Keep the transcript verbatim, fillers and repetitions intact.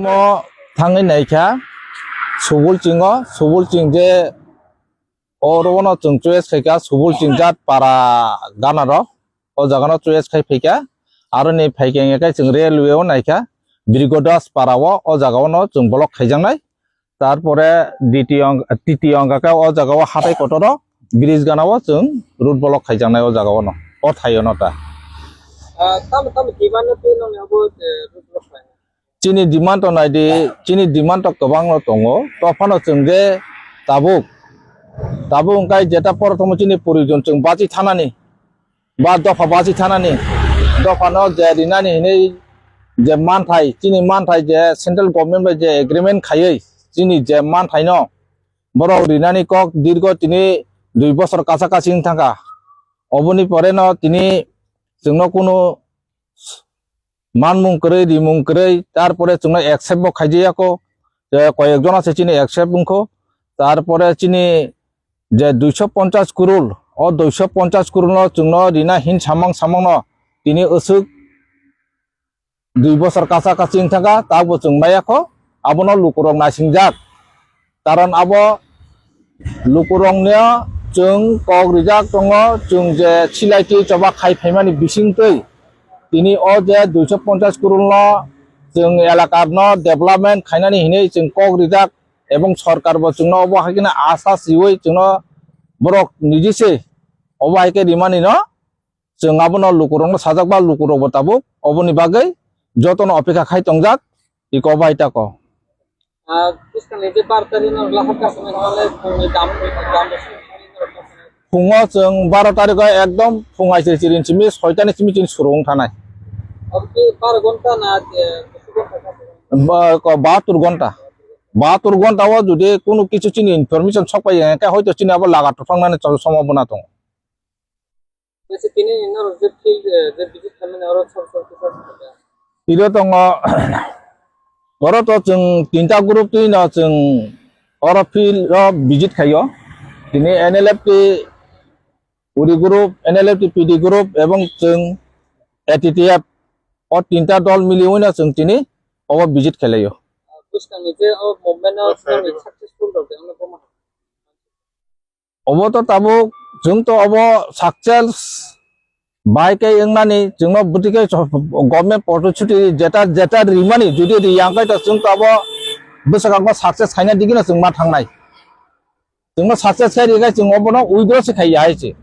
Mo thangwi naikha Subulchingo, Subulching je oro ono chwng choice khaikha Subulching jat para ganaro, o jagano choice khai phaikha. Aroni phaikha hwnkhe chwng railway o naikha Birgodas para o, o jagao no chwng block khaijaknai. Tarpore ditiyo, titiyo hwnkha khe o jagao hatai kotoro bridge ganao chwng road block khaijaknai o jagao no, o thaio no ta. Ah, tamo, tamo demand no twi nongni abo, eh, road block khlainai? Chini demand to naidi, chini demand to kwbangno tongo. To phano chwng je tabuk, tabuk wngkha jeta prothom chini porijon chwng bachi thanani, ba dopha bachi thanani, dophano je rinani hinwi je manthai, chini manthai je central government bai je agreement khaiwi chini je manthaino borok rinani kok dirgo tini dui bosor kacha kachi wng thangkha. Oboni poreno tini chwngno kunu manmung kwrwi, rimung kwrwi, tarpore chwngno accept bo khaijaya kho, je koyek jona se chini accept wngkho, tarpore chini je duiso ponchas kurul, o duiso ponchas kurul no chwngno rina hin samang samang no tini aswk dui bosor kacha kachi wng thangkha, tabukbo chwng maya kho, abono lukurok naisingjak. Karon abo lukurokno chwng kok rijak tongo, chwng je silai twi choba khai phaimani bisingtwi tini o je duiso ponchas kurulno chwng elakarno development khainani hinwi chwng kok rijak, ebong sorkarbo chwngno obo hai kheno asa siwi chwngno borok niji se obo hai khe rimanino chwng abono lukurokno sajak ba lukurokbo tabuk oboni bagwi jotono opekha khai tongjak, iko bai tako. Ah, bwskangni je bar tarikh no lahar kaisa nang hwnle phungni dam, dam. Phungo chwng baro tarikh o ekdom phung aisiri simi soitani simi chini suru wng thanai. Abo ki bar ghonta na, eh, bwswk ghonta kaisa? Ba-, ko-, bahatur ghonta. Bahatur ghonta o jodi kunu kichu chini information sok pai ya, khe hoito chini abo laga tothangnani somobona tongo. Acha, tini norok je field, eh, je visit khaimani oro sor sor kisa kisa. Iro tongo, oro to chwng tinta group twi no chwng oro field o visit khaio. Tini N L F T Uri group, N L F T P D group ebong chwng A T T F o tinta dol miliwi no chwng tini obo visit khlaio. Bwskangni je o movement o successful rok de, ano boma. Obo to tabuk chwng to obo success bai khe wngnani, chwngno bwtwi khe government protichuti jeta, jeta rimani, jodi riyang khe to chwng to obo bwsakangno success khaina digino chwng ma thangnai. Chwngno success khai rikhe chwng obono withdraw se khai ya hai se.